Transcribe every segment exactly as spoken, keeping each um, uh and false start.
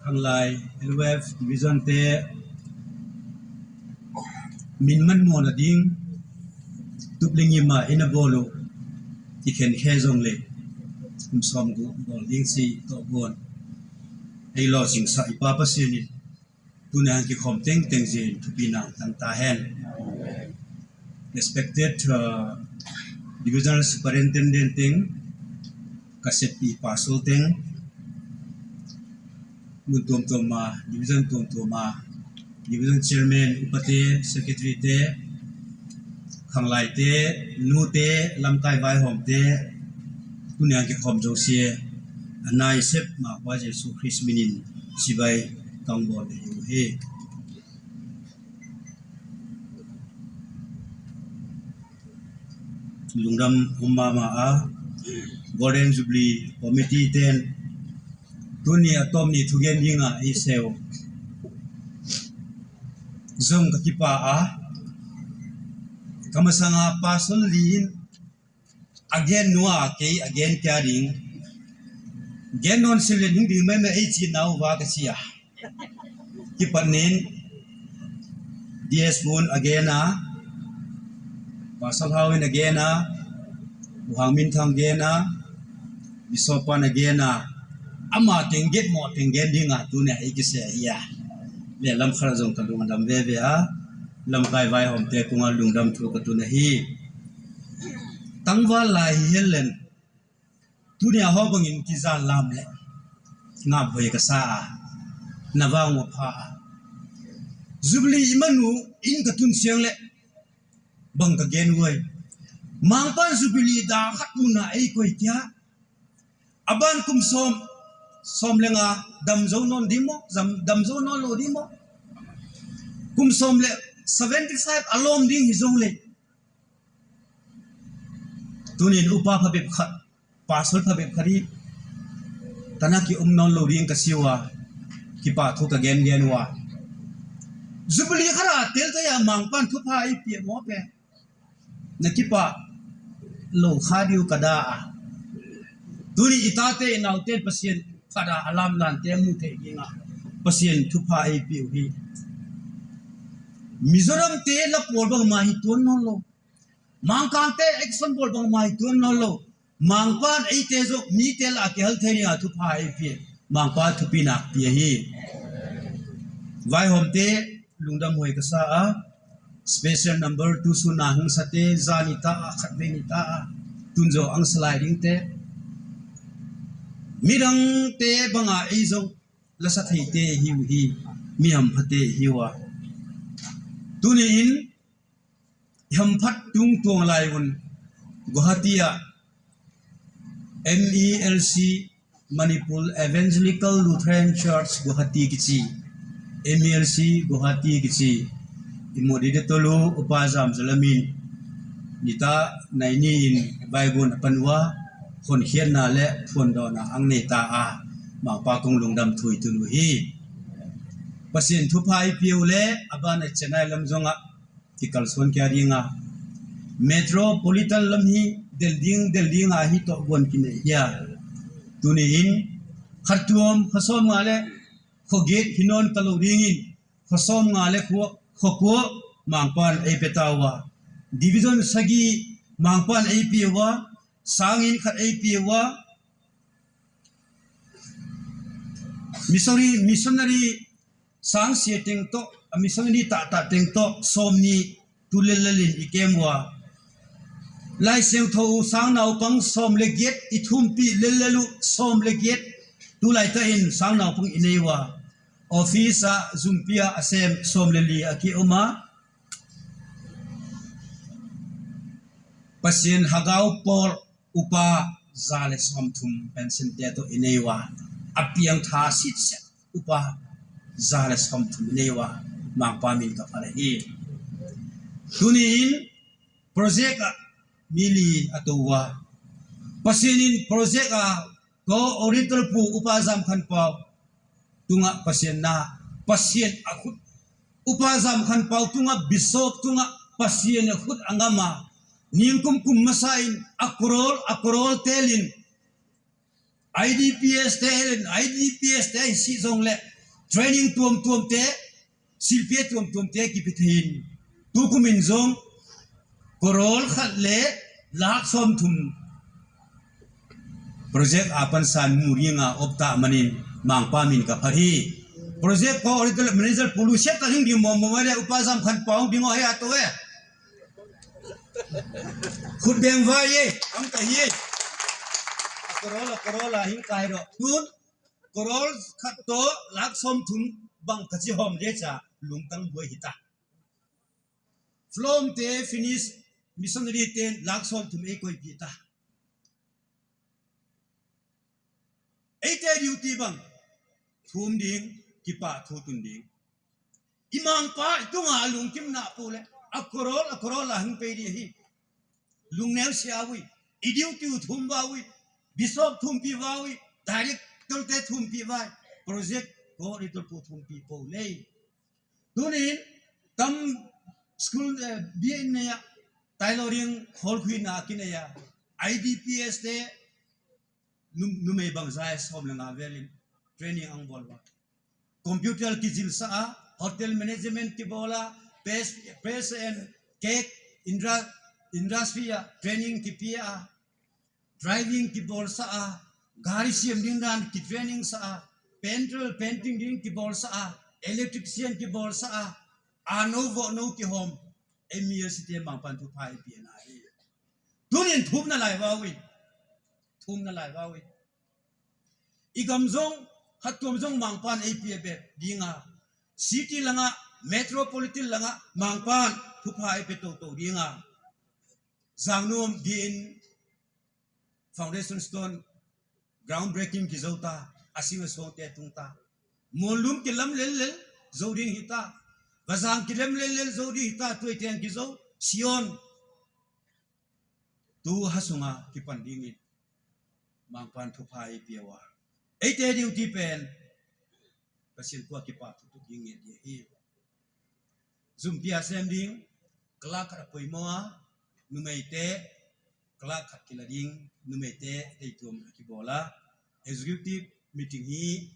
Khanglai, L W F, Division te, min man mo na ding, tupling yima inabolu, iken khezong le, kum som gu bol ding si to bon. Ei lo sing sa ipa Pasian in, tuni han ki khom teng teng zin tupina tang ta hen. Respected uh, Divisional Superintendent teng, kaset pi pastor teng, mun tuam tuam ma, Division tuam tuam ma, Division Chairman, Upate, Secretary te, Khanglai te, Nu te, Lamkai Vaihom te, tuni han ki khom zo sie, anai sep ma kwa Jesu Christ minin sibai kang bon he. Lungdam um mama a, Golden Jubilee Committee ten, tuni atom ni thugen dinga i seo. Zong ka kipa a, kamasanga pastor li in, again nua kei again kya ding. Gen non silen hing ding mai mai ei chi nau va ka sia. Kipanin D S Bun again a, Pastor Hawin again a, Uhang Min Thang again a, Bisopan again a, ama tengget mo tenggen dinga tuni a ikise ia. Le lam khara zong ka lungdam veve a, Lamkai Vaihom te kunga lungdam thu ka tuna hi. Tangval lai hi helen. Tuni a ho bangin kizal lam le. Nga bhoi ka sa a. Na vang wa pha a. Jubilee imanu in ka tun siang le. Bang ka gen wai. Mangpan Jubilee da khat muna ei koi kya. Aban kum som, som le nga dam zo non dimo, dam zo non lo dimo. Kum som le seventy five alom ding hi zong le. Tunin upa phabep khat, pastor phabep khat hi, tana ki um non lo ding ka siwa, kipa thu ka gen gen wa. Jubilee khara tel ta ya mangpan thu pha i pia mo pe. Na kipa lo kha diu ka da a. Tuni itate inaute Pasian phada alam lan te mu te inga. Pasian thu pha i piu hi. Mizoram te la pol bang ma hi tuan non lo. Mangkang te action bol bang mai tuan non lo. Mangpan ei te zok mi te la ke hal thei ni a thu pha ei pia. Mangpa thu pi nak pia hi. Vaihom te lungdam hoi ka sa a. Special number tu su na hung sa te za ni ta a khat ve ni ta a. Tun zo ang salai ding te. Midang te banga ei zok la sa thei te hi u hi. Mi ham pha te hi wa. Tuni in Hamphat tung tuang lai un Guwahati a M E L C Manipur Evangelical Lutheran Church Guwahati kichi, M E L C Guwahati kichi. Imodide tolu upa zam zalamin nita naini in Bible apanwa hon khian na le phon dona ang neta a mangpa kong lungdam thui tunu hi. Pasin thupha i piu le abana Chennai lam zonga kikal suan kia dinga. Metropolitan lam hi del ding del dinga hi to buan kine hia. Tuni in khat tuam khasom nga le kho get hinon kalo dingin khasom nga le kho kho mangpan ei petawa. Division sagi mangpan ei piwa, sangin khat ei piwa. Missionary, missionary sang sia teng to, a missionary ta ta teng to, som ni tu lel lel in i kem wa. Lai Siangtho u sang naupang som le giat i thumpi lel lel u som le giat tu lai ta in sang naupang i nei wa. Office a zumpia a sem som le li a ki oma. Pasien hagau por upa za le som thum pension te to i nei wa. A piang tha sit set upa za le som thum i nei wa. Mangpa min ka pha le hi. Tuni in project a mili a to wa. Pasien in project a ko oriental pu upa zam khan pau. Tunga pasien na, pasien a khut. Upa zam khan pau tunga bishop tunga pasien a khut angama. Ning kum kum masa in a crore, a crore telin. I D P S te helen, I D P S te si zong le. Training tuamtuamte, silpia tuamtuamte kipi thei in. Tukum in zong, crore khat le lakh sawmthum project a pansan mu ding a op ta manin Mangpa min ka phat hi. Project coordinator manager Pu Lusiat ka ding ding mawmaw le, Upa Zamkhanpau ding o hia to e. Khut beng vai e, ang ka hi e. Crore, crore a hing kai ro. Tun, crore khat to lakh sawmthum bang ka chi hawm le cha lungtang buai hi ta. Flom te, Finnish missionary ten lakh sawmthum ei koipi ta. Eite duty bang thum ding, kipahthu tun ding. I Mangpa i tunga lungkimna pu le, a crore, a crore a hing pei di hi. Lungneu sia ui, i duty u thum va ui, bishop thumpi va ui, director te thumpi va, project coordinator pu thumpi po le. Tunin, tam school, eh, B A nei a, tailoring hall khui na kinei a, I D P S te, num-, numei bang zai sawm le nga velin, training ang bol va. Computer kizil sa a, hotel management kibol a, pes, pes and cake indra-, industry a, training kipia a, driving kibol sa a, gari siam ding dan ki training sa a, painter, painting ding kibol sa a, electrician kibol sa a, a no vo no ki hom, M S T Mangpan thupha ei pia na hi. Tunin thum na lai va ui. Thum na lai va ui. I gam zong, khat tuam zong Mangpan ei pia be ding a. City langa, metropolitan langa, Mangpan thupha ei pe to to ding a. Zangnom din foundation stone, groundbreaking kizo ta, a sing a song te tung ta. Monlum kilam lel lel, zo ding hi ta. Vazang kilam lel lel, zo ding hi ta, tuai tiang kizo, Sion. Tu hasunga kipan dingin. Mangpan thupha ei pia ua. Eite duty pen. Pasian kua kipahthu tu dingin di hi. Zum pia sem ding. Clerk khat a poimaw a, numei te, clerk khat kila ding, numei te, dei tuam a kibol a. Executive meeting hi,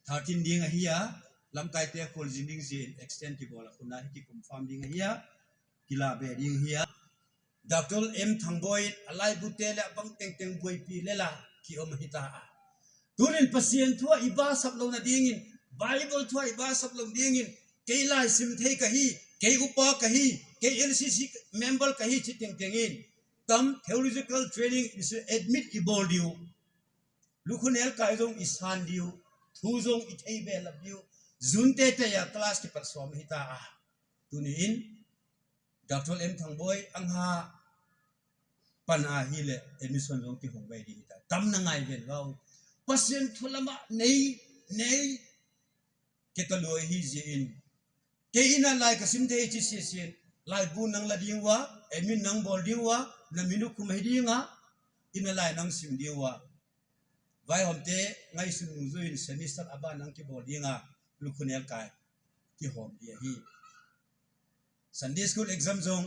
thirteen ding a hi a, lamkai te kol zin ding zin, extend kibol a khuna hi ki confirm ding a hi a, kila be ding hi a. Doctor M Thangboi, a laibu te le bang teng teng buai pi le la, ki om hi ta a. Tunin Pasian thua i ba sap lo na dingin, Bible thua i ba sap lo dingin, kei lai sim thei ka hi, kei upa ka hi, kei N C C member ka hi chi teng tengin. Tam theological training is admit i bol diu. Lukhunel kai zong i san diu, thu zong i thei be lap diu, zun te te ya class ki pat som hi ta a. Tunin, Doctor M Thangboi ang ha pan a hi le admission zong ki hong bai di hi ta. Tam na ngai ven vau. Pasian thu lama nei, nei, ke ta luai hi zia in. Kei ina lai ka sim thei chi sia sia in. Lai bu nang la ding ua, admin nang bol ding ua, na minu kum hi ding a, ina lai nang sim ding ua. Vai hom te ngai sim nu zu in semester a ba nang ki bol ding a, lukhunel kai. Ki hom dia hi. Sunday school exam zong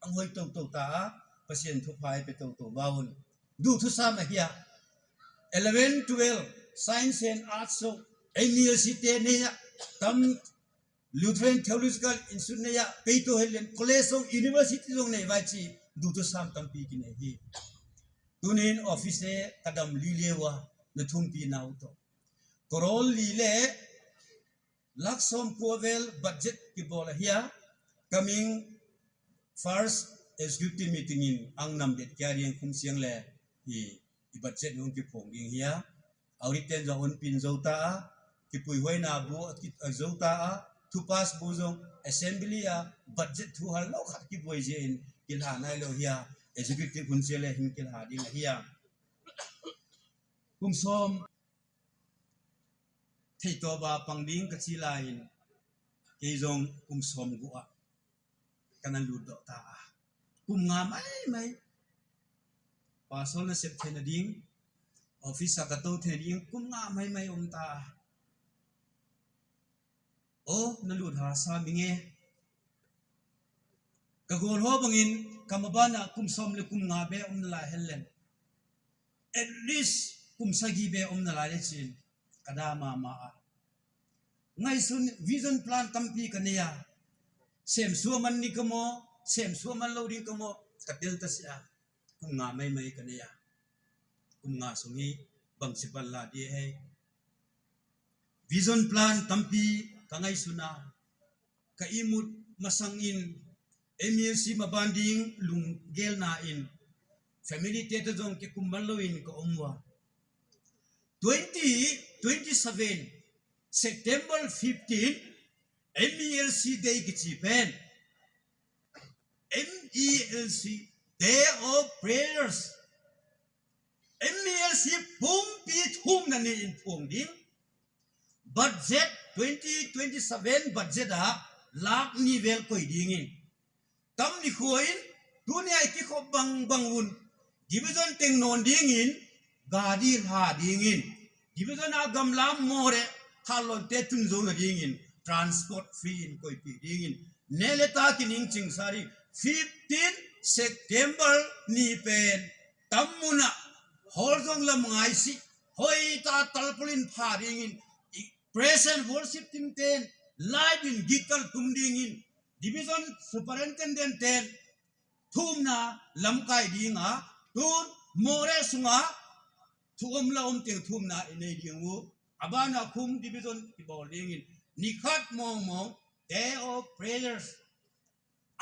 ang hoi to to ta a, Pasian thupha ei pe to to baun. Du thu sam a hi a. Eleven, twelve, science and arts zong, M S C te ne ya, tam Lutheran Theological Institute ne ya, pei to helen, college zong, university zong ne vai chi, du thu sam tam pi ki ne hi. Tunin office e kadam li le ua, na thum pi na u to. Crore li le, lakh sawm kua vel budget kibol a hi a, coming first executive meeting in ang nam det kia riang kum siang le i, i budget nung kiphong ding hi a, audit ten zong un pin zo ta a, kipui huai na bu a ki, a zo ta a, thu pass bu zong assembly a budget thu hal lo khat kibuai zia in kilha nai lo hi a, executive hun sia le hin kilha ding a hi a. Kum sawm thei to ba pang ding ka chi lai in, kei zong kum sawm gu a, ka na lut do ta a. Kum nga mai mai. Pastor na sep thei na ding, office a ka to thei na ding, kum nga mai mai om ta a. O, na lut ha sa mi nge. Ka gol ho bangin, ka mabana kum sawm le kum nga be om na lai helen. At least, kum sagi be om na lai le chin. Ka da mama a. Ngaihsun vision plan tampi ka nei a. Sem suaman ni ka maw, sem suaman lo ding ka maw, ka tel ta sia. Kum nga mai mai ka nei a. Kum nga sung hi bang sipal la di hei. Vision plan tampi ka ngaihsun a. Ka imut masang in M E L C maban ding lunggel na in. Family te ta zong ke kum man lo in ka om ua. Twenty twenty-seven, September fifteen, M E L C Day kichi pen. M E L C, Day of Prayers. M E L C pumpi thum na ni in pung ding. Budget twenty twenty-seven budget a lak ni vel koi ding in. Tam ni khuain, tuni ai ki khop bang bang un. Division teng non ding in, gadi ha ding in. Division a gamla more, halon te tun zong a ding in. Transport free in koi pi ding in. Nele ta ki ning ching sari, fifteen September ni pen. Tam muna, hol zong lam ngai si, hoi ta talpulin pha ding in. Praise and worship team ten, live in guitar tum ding in. Division superintendent ten, thumna lamkai ding a, tun more sunga, thu om la om teng thumna inei ding u. Abana khum division kibol ding in. Nikhat mong mong, day of prayers.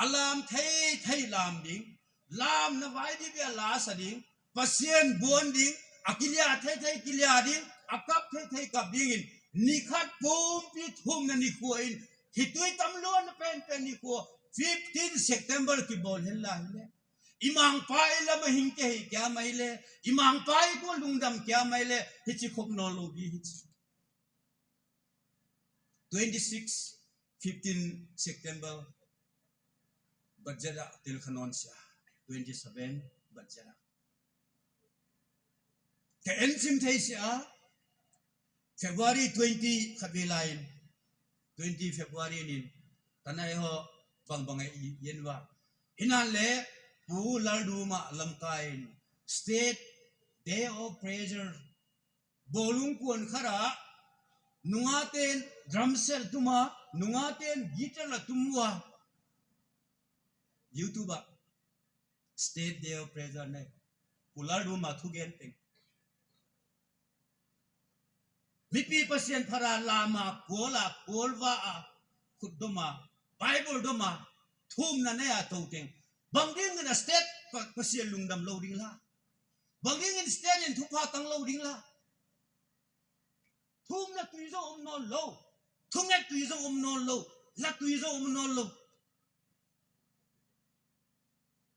Alam thei thei lam ding, lam na vai di bia la sa ding, Pasian buan ding, a kilia thei thei kilia ding, a kap thei thei kap ding in, nikhat pumpi thum na ni khuain, hitui tam luan na pen pen ni khua, fifteen September kibol hel la hile. Imang pai lama hing ke hi kia mai le, imang pai ko lungdam kia mai le, hichi khop no lo bi hichi. Twenty-six, fifteen September, budget a til khanon sia, twenty-seven budget a. Ka en sim thei sia, February twenty khabilain, twenty February nin, tanai ho bang bang ai yen wa. Inan le, pu lal duma lamkain, State Day of Prayer, bolung kuan khara, nunga ten drum set tuma, nunga ten guitar la tumua. YouTube a, State Day of Prayer ne, pu lal duma thugen teng. Mipi Pasian phara lama kuala kualva a khut doma, Bible doma, thumna ne a to teng. Bang ding in a state pa, Pasian lungdam lo ding la. Bang ding in state in thupha tang lo ding la. Thumna tui zo om non lo. Thunget tui zo om non lo. La tui zo om non lo.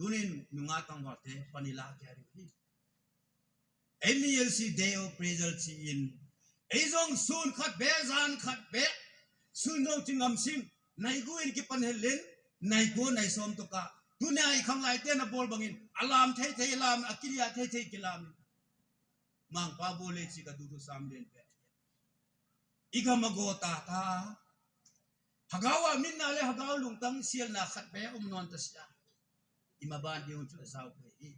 Tunin nunga tangval te panila kia ri hi. M E L C Day of Prayer chi in. Ei zong sun khat be, zan khat be. Sun zong chingam sim. Nai gu in kipan helen. Nai gu nai som to ka. Tuni ai khang lai te na bol bangin. Alam thei thei lam, akilia thei thei kilam. Mang pa bol le chi ka du du sam den pe. Iga mago ta ta. Hagawa minna le hagaw lungtang sial na khat be um non ta sia. Ima ban diu chu zau pe hi.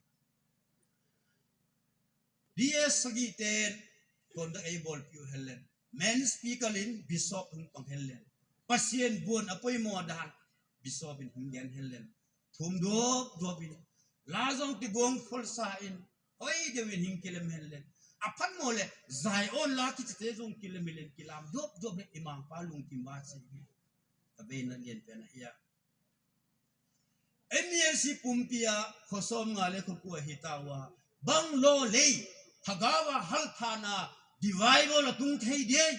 D S sagi ten konda ei bol piu helen. Men speaker in bishop hung pang helen. Pasian buan apoi mo dan bishop in hung gen helen. Thum dop dop in. La zong ti gong fol sa in. Hoi deu in hing kilem helen. Apan mo le zai on la ki te zong kilem helen kilam dop dop le imang pa lung kim ba si. Ka be na lien pe na ia. M E L C pumpi a khosom nga le khokua hitawa. Bang lo lei. Hagawa hal thana. Divai lo la tung thei dei.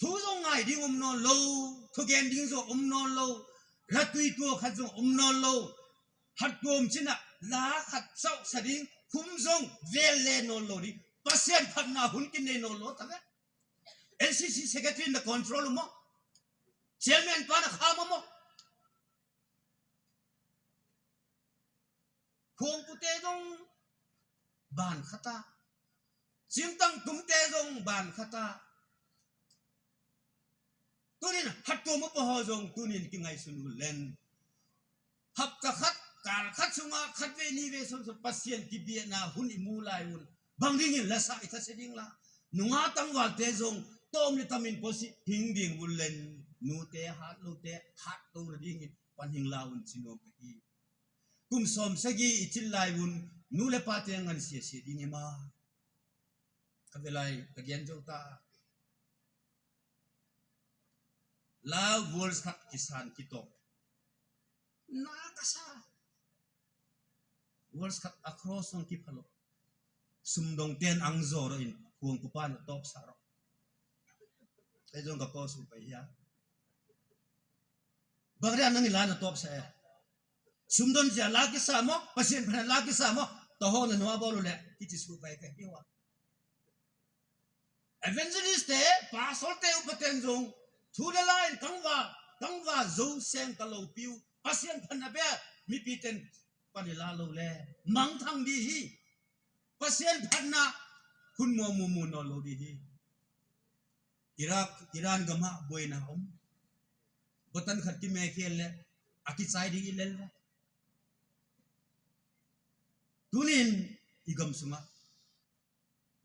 Thu zong ngai ding um non lo. Thu gen ding zong um non lo. La tui tua khat zong um non lo. Hat tuam china. La khat sau sa ding. Khum zong vel le non lo ding. Pasian khat na hun kin nei non lo. Ta ve. N C C secretary na control mo. Chairman pa na khama mo. Khuang pute zong ban khata. Simtang tumte zong ban khata. Tunin hatu mo paho zong tunin kingai sunu len. Hapta khat, kal khat sunga khat ve ni ve som som Pasian kibiana hun imu lai un. Bang dingin lasa ita seding la. Nunga tangwal te zong Sawm le tamin posi hing ding vun len, nute hat lote hat lo na dingin pan hing la vun chi nuam ka hi. Kum sawmsagi i thil lai vun nu le pate ngansia sia ding hi ma. Ka ve lai ka gen zo ta. La World Cup kisan kitawm. Na ka sa. World Cup a cross hong kiphalo. Sumdongte'n ang zaw rawh in, huang kupa na tawpsa rawh. Kei zong ka cross upa hi a. Bang rian nang i la na tawpsa e. Sumdong zia la kisa maw, Pasian phatna la kisa maw, tahaw na nuam bawl u le, kichi su pai ka hi ua. Evangelist te, pastor te, upate'n zong, thu le la in kangva, kangva zo seng ka lo piu, Pasian phatna bia, mipi te'n pan i la lo le, mangthang di hi. Pasian phatna hun maw mu mu nawn lo di hi. Iraq, Iran gam ah buaina om. Button khat kime khel le, a kichai ding i lel va. Tunin i gam sungah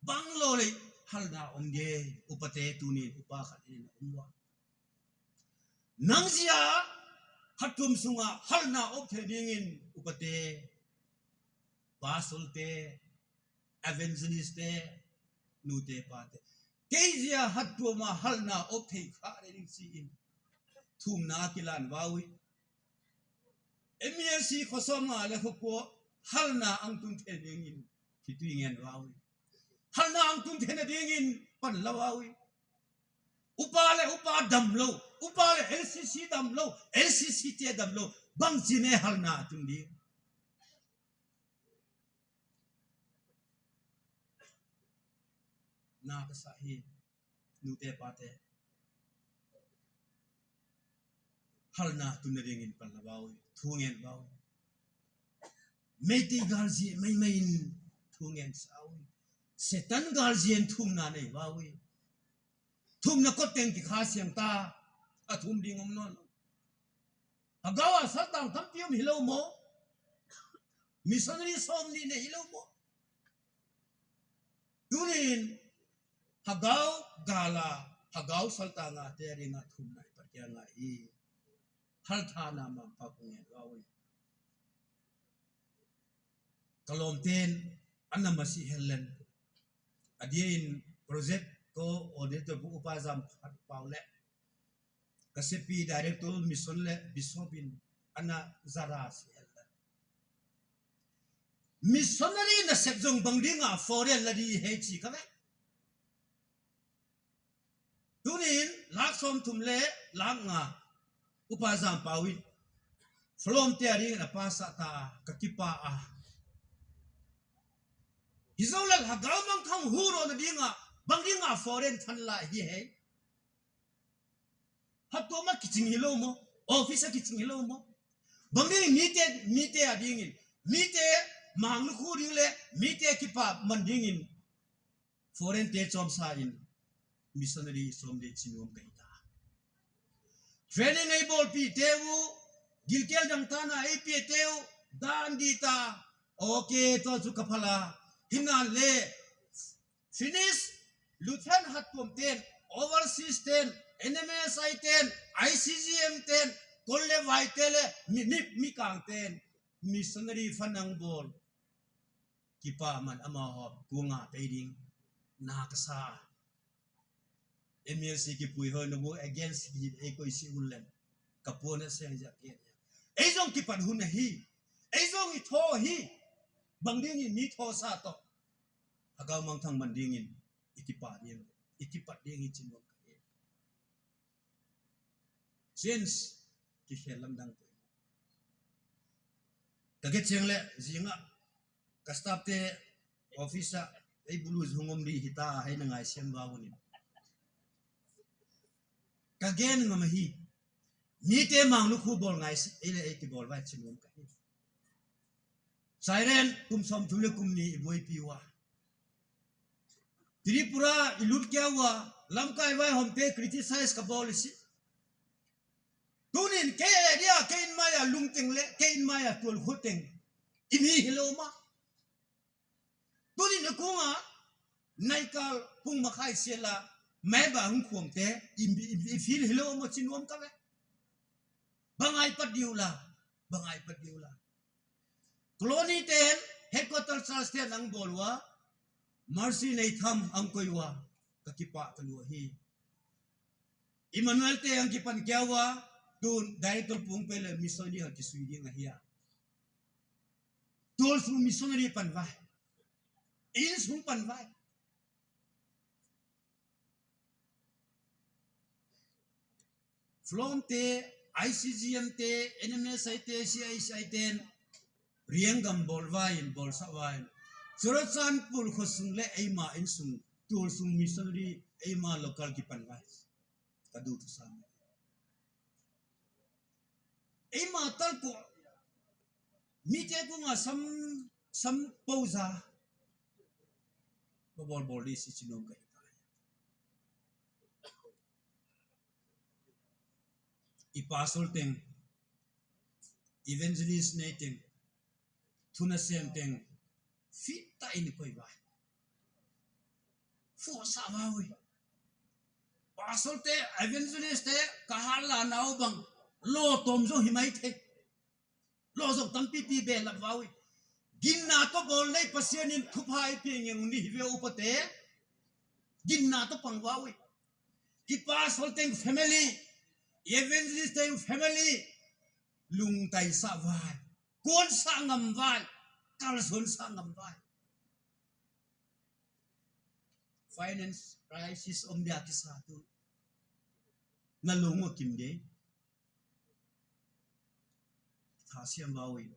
bang lo le halna om de, upate tunin upa khat in a om ua. Nang zia hattuam sungah halna op thei dingin upate, pastor te, evangelist te, nute pate. Kei zia hattuam a halna op thei kha le ding chi in. Thumna kilan va ui. M A C khosawm nga le khokua halna ang tun thei dingin. Kitui ngen va ui. Halna ang tun thei na dingin pan la va ui. Upa le upa dam lo, upa le L C C dam lo, L C C te dam lo, bang chi ne halna tun ding. Na ka sa hi, nute pate. Halna tun na dingin pan la va ui, thu ngen va ui. Meitei galzi, mei mei in thu ngen sa ui. Satan galzi in thumna nei va ui. Thumna kot teng kikha siang ta, a thum ding om nawn. Hagau a saltang tampi om hi lo maw. Missionary sawmnih nei hi lo maw. Tunin, Hagau gala, Hagau saltanga te ringa thumna i Pathian nga i. Halthana Mangpa kung en va ui. Ka lawmte'n ana masi hel len. A dia in project coordinator bu upa Zam Phat Pau le, ka sepi director mission le bishop in ana zara si hel le. Missionary nasep zong bang dinga foreign la di hei chi ka ve. Tunin lak sawmthum le lak nga upa Zam Pau in Flom te a dingin a pasa ta, ka kipa a. Hi zo le Hagau mangthang hu rawh na dinga bang dinga foreign than la hi hei. Hattuam a kiching hi lo maw, office a kiching hi lo maw. Bang dingin mite, mite a dingin, mite mang lukhu ding le mite kipa man dingin. Foreign te chawmsa in missionary sawm le chi nuam ka hi ta. Training ei bawlpi te uh, gilkial dang tana ei pia te uh, dan di ta. Ok, tua chu ka phala. Hinan le Finnish, Lutheran hattuam ten, overseas ten, N M S I ten, I C G M ten, kol le vai te le, mi, mi, mi kang ten, missionary fanang bawl. Kipa man ama hop kunga pei ding na ka sa. M L C kipui hoi na bu against hi ei koi si ulen. Ka puan a seng ja ke. Ei zong kipat hun hi. Ei zong i tho hi. Bang dingin mi tho sa to. Hagau mangthang man dingin i kipa ding. I kipat ding i chin wang ka hi. Since ki khel lam dang pui. Ka ke chiang le zinga ka staff te office a ei bulu zungom ri hita hei na ngai siam va unin. Ka gen ngam hi. Mite mang lukhu bawl ngai si ei le ei ki bawl vai chin ngam ka hi. Siren kum sawmthum le kum ni i buaipi ua. Tripura i lut kia ua lamkai vai hom te criticize ka bawl i si. Tunin kei area kei in mai a lungteng le kei in mai a tual khuteng i mi hi lo ma. Tunin a kunga naikal pung makhai siala Mai ba hung khom te, im, im, im feel hilo mo chin wam ka ve. Bang ai pat diu la, bang ai pat diu la. Colony ten, headquarter church ten ang bolwa, Mercy nei tham ang koiwa, ka kipa ka lua hi. Emmanuel te ang kipan kiawa, tun director pung pele missionary ha kisui ding ahia. Tol su missionary pan vai. In su pan vai. Flom te, I C G M te, N M S I te, C I C I te, riang gam bol vai, bol sa vai. Churachandpur khosung le eima insung, tol sung missionary eima local kipan vai. Ka du tu sam. Eima tal ko, mi te ko nga sam, sam pauza. Bol bol di si chinom ka hitai. I pastor teng, evangelist nei teng, tuna sem teng, fita ini koi bai. Fo sa bawi. Pastor te, evangelist te, kahala nau bang, lo tom zo himai te. Lo zo tam pi pi be la bawi. Ginna to bol nei pasien in thupai pi nge uni hive upate. Ginna to pang bawi. I pastor teng family, evangelist teng family, lung tai sa vai, kon sa ngam vai, kal son sa ngam vai. Finance crisis om dia ki sa tu. Na lung o kim de. Tha siam bawi.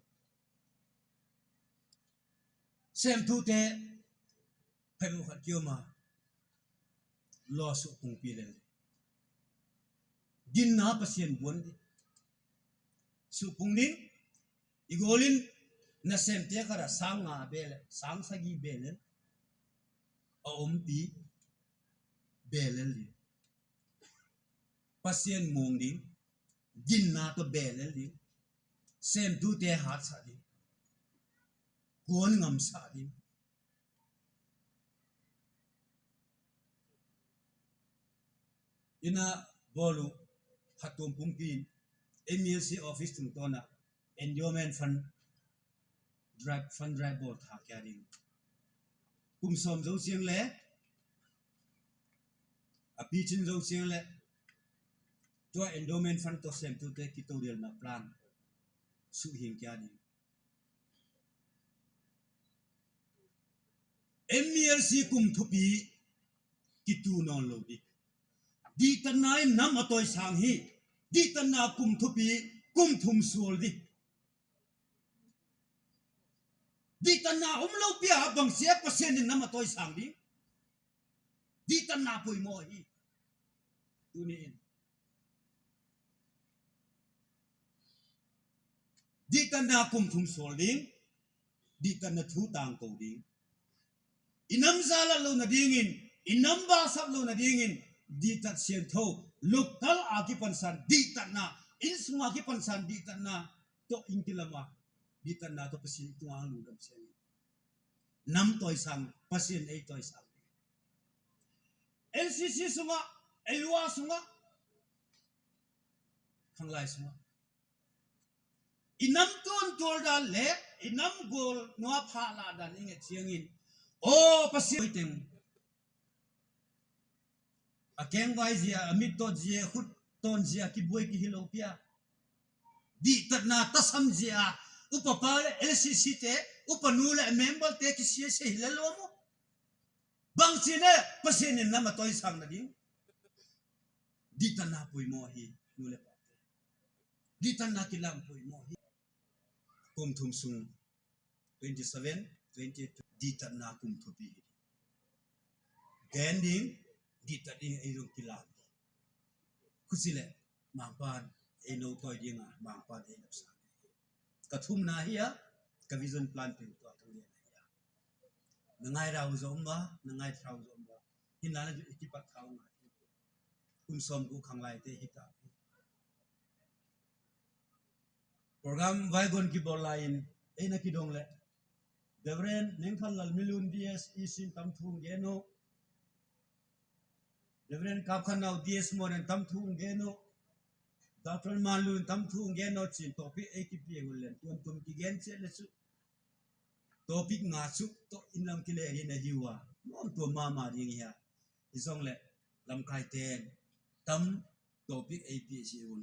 Sem tu te, Phai bu khat kioma. Lo su pung pi le. Din na pasien buan di. Su pung ning. Igolin na sem te kara sang nga bele, sang sagi bele. A om pi bele li. Pasien mung ding. Din na to bele li. Sem tu te hat sa ding. Kuan ngam sa ding. Ina bolu hatum pumpi M L C office tum tona endowment fund drive, fund drive bol tha kya ding. Kum som zo siang le, a pichin zo siang le, tua endowment fund to sem tu te kitorial na plan su hin kya ding. M L C kum thupi kitu non lo di. Di tanna in nam atoi sang hi. Di tanna kum thupi kum thum suol di. Di tanna um lo pia bang sia pasien in nam atoi sang di. Di tanna pui mo hi. Tuni in. Di tanna kum thum suol ding. Di tanna thu tang ko ding. Inam zalat lo na dingin, inam basap lo na dingin, di tat sien tho, luk tal a ki pansan, di tat na, in sung a ki pansan, di tat na, to in ki lama, di tat na to pasin tu ang lu dam sien. Nam toi sang, pasin ei toi sang. N C C sunga, elua sunga, khanglai sunga. Inam tun tul dan le, inam gol nua pha la dan inge chiangin. O pasi teng. A keng vai zia, a mit tot zia, khut ton zia, ki buai ki hilo pia. Di tat na tasam zia, upa pa le, L C C te, upa nu le, member te, ki sia se hile lo mo. Bang sine, pasien in nama toi sang na ding. Di tan na pui mo hi, nu le pa. Di tan na kilam pui mo hi. Kum thum sung twenty seven, twenty eight, di tan na kum thupi hi. Gen ding, di tan ding ei rung kilam. Khusi le, mangpan, ei no toi ding a, mangpan ei lap sa. Ka thum na hi a, ka vision plan pe tua ka le na hi a. Na ngai rau zom ba, na ngai thrau zom ba. Hin la na ju ikipat thau ngai. Kum som ku khang lai te hi ta. Program vai gon ki bol lai in, ei na ki dong le. Reverend Nengkhan Lal Milun D S E sin tam thung geno. Reverend Kapkhanau Diaz Moren tam thu nge no. Doctor Manlu tam thu nge no chin topic ei ki pi hulen. Tuan tum ki gen che le su. Topic nga su to in lam ki le ri na hiwa. Nom to mama ri ngi ha. Izong le lam kai ten tam topic ei pi si un.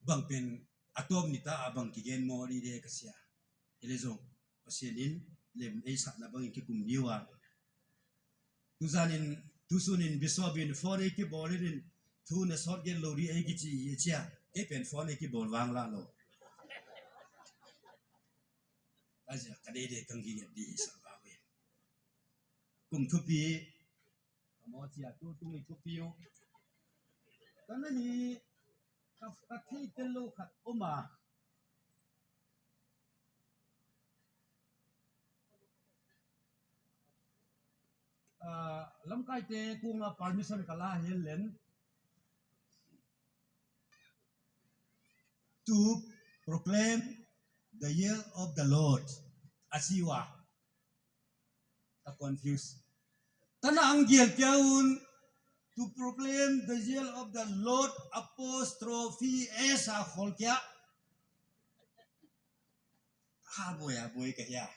Bang pen atom ni ta abang ki gen mo ri de ka sia. Ile zong. Pasian in lem ei sa na bang ki kum diwa. Tu zan in tu sun in biso bin phone ei ki bol in tu na sot gen lo ri ei ki chi ye chia. Ei pen phone ei ki bol wang la lo. Aja ka de de kang ki ye di sa ba we. Kum thupi. Ka mo chia tu tu mi thupi yo. Ka na ni ka ka thei tel lo khat oma. Ah, lamkai te kunga permission ka la hial len to proclaim the year of the Lord. Asiwa. Ka confuse. Tana ang gial kya un to proclaim the year of the Lord apostrophe S a khol kya. Ha boy, ha boy ka ya.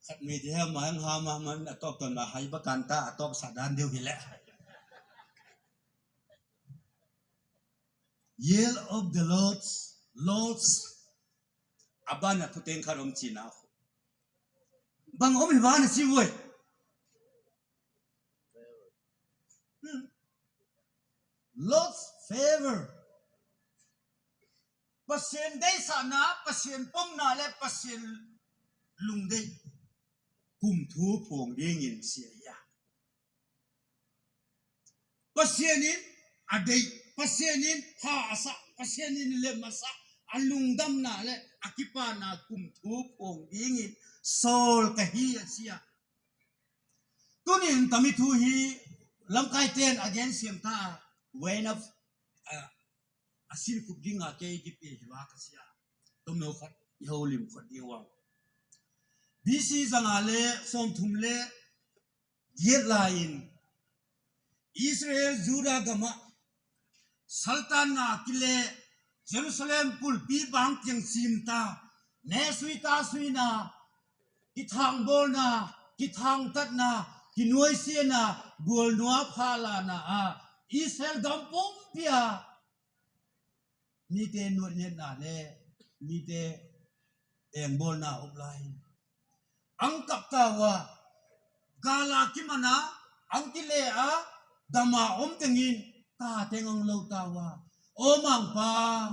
Khat me te ha ma ang ha ma man atop ton ma hai ba kanta atop sadan deu hile. Year of the Lord's, Lord's, abana puteng kharom china. Bang om hi bana si woi. Hmm. Lord's favor. Pasien dei sana, pasien pom na le, pasien lung dei. Kum thu phong dingin sia ya. Pasian in a dei, Pasian in pha a sa, Pasian in lem a sa, a lungdamna le a kipana kum thu phong dingin Saul ka hi a sia. Tunin tami thu hi lamkai ten again siam ta when of uh, a sin kup dinga ke ki pe hi wa ka sia. Tum no khat i ho lim khat di wa. B C zanga le som thum le Giat lain Israel Juda gama saltanna kile Jerusalem kulpi bang tiang simta ne suita suina kithang bolna kithang tatna kinuai siena gual nua phalana a Israel gam pumpia mite nuatliatna le mite engbolna um lai. Ang kaptawa gala kimana ang kile a dama om tengin ta teng ang lo tawa. O mangpa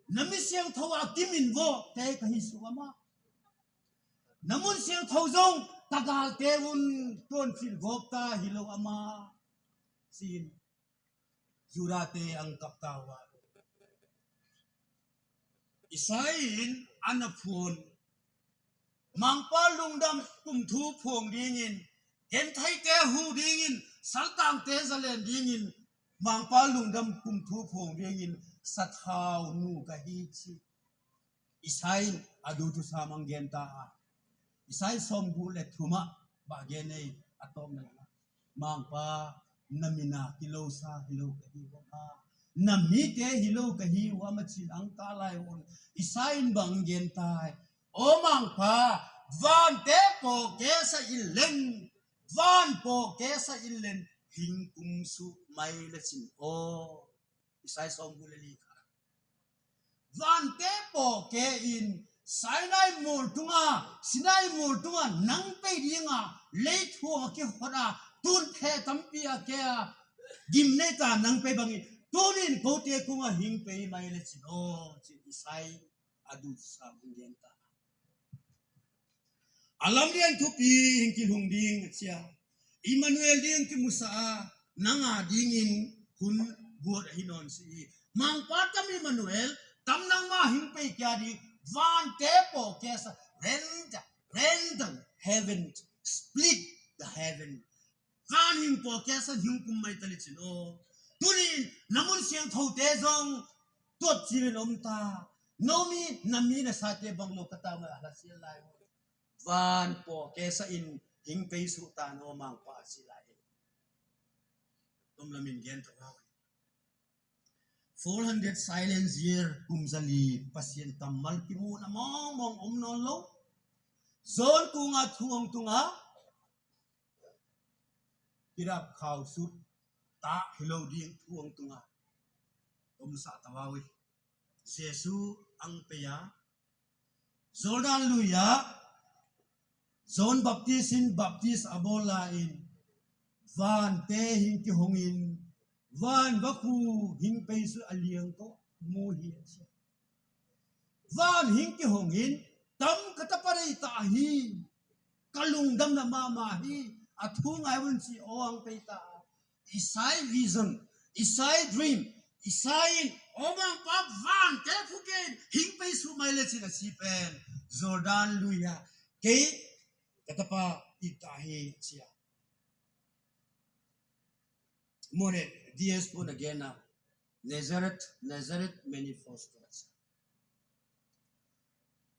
nami siang thawa kimin vo te kahi suama. Namun siang thau zong tagal te un ton fil gop ta hilo ama. Sin Judate ang kaptawa. Isaiin ana phun mangpa lungdam kum thu phong dingin genthaite hu dingin saltangte zalen dingin mangpa lungdam kum thu phong dingin sathau nu ka hi chi. Isaiin adu tu samang genta a. Isai som gu le thuma ba genei atom na. Mangpa namina kilo sa hilo ka hi wa ma. Namite hilo ka hi wa ma chin ang ka lai un. Isaiin bang gentai. O mangpa van te po ke sa ilen. Van po ke sa ilen. Hing kum su mai la chin o. Isai som gu le li ka. Vante po ke in Sinai mul tunga, Sinai mul tunga nang pei dinga lei thua ki hora tun the tampi a ke a gim nei ta nang pei bangi tunin ko te kunga hing pei mai le chin o chin Isai adu sa hung ta. Alam lian thupi hing ki hung ding sia. Emmanuel ding ki musa a nanga dingin hun buat hinon si. Mangpa tam Emmanuel tam nang ma hing pei kya di van te po kesa rend rend heaven split the heaven van hing po kesa hing kum mai tali chin o. Tunin namun siang thau te zong tot chirin om ta. Nomi nami na sa te bang lo kata mai ala sia lai. Van po kesa in hing pei su ta no mangpa si lai. Tom la min gen ta wa. Four hundred silence year kum zali pasien tammal kimu na mong mong om non lo. Zon kunga thuang tunga. Kirap khau sut ta hilo ding thuang tunga. Om sa tawawi. Jesu ang peya Jordan luya John Baptist in Baptist abola in van te hing ki hongin van vaku hing peisu aliang ko mu hi. Van hing ki hongin tam kataparei ta hi kalung dam na mama hi athung ai wun si oang pei ta. Isai vision, Isai dream, Isai in omang pa van te phukin hing pei su mai le sila si pen Jordan luya kei katapa itahi sia. More D S pun again na Nazareth, Nazareth many foster.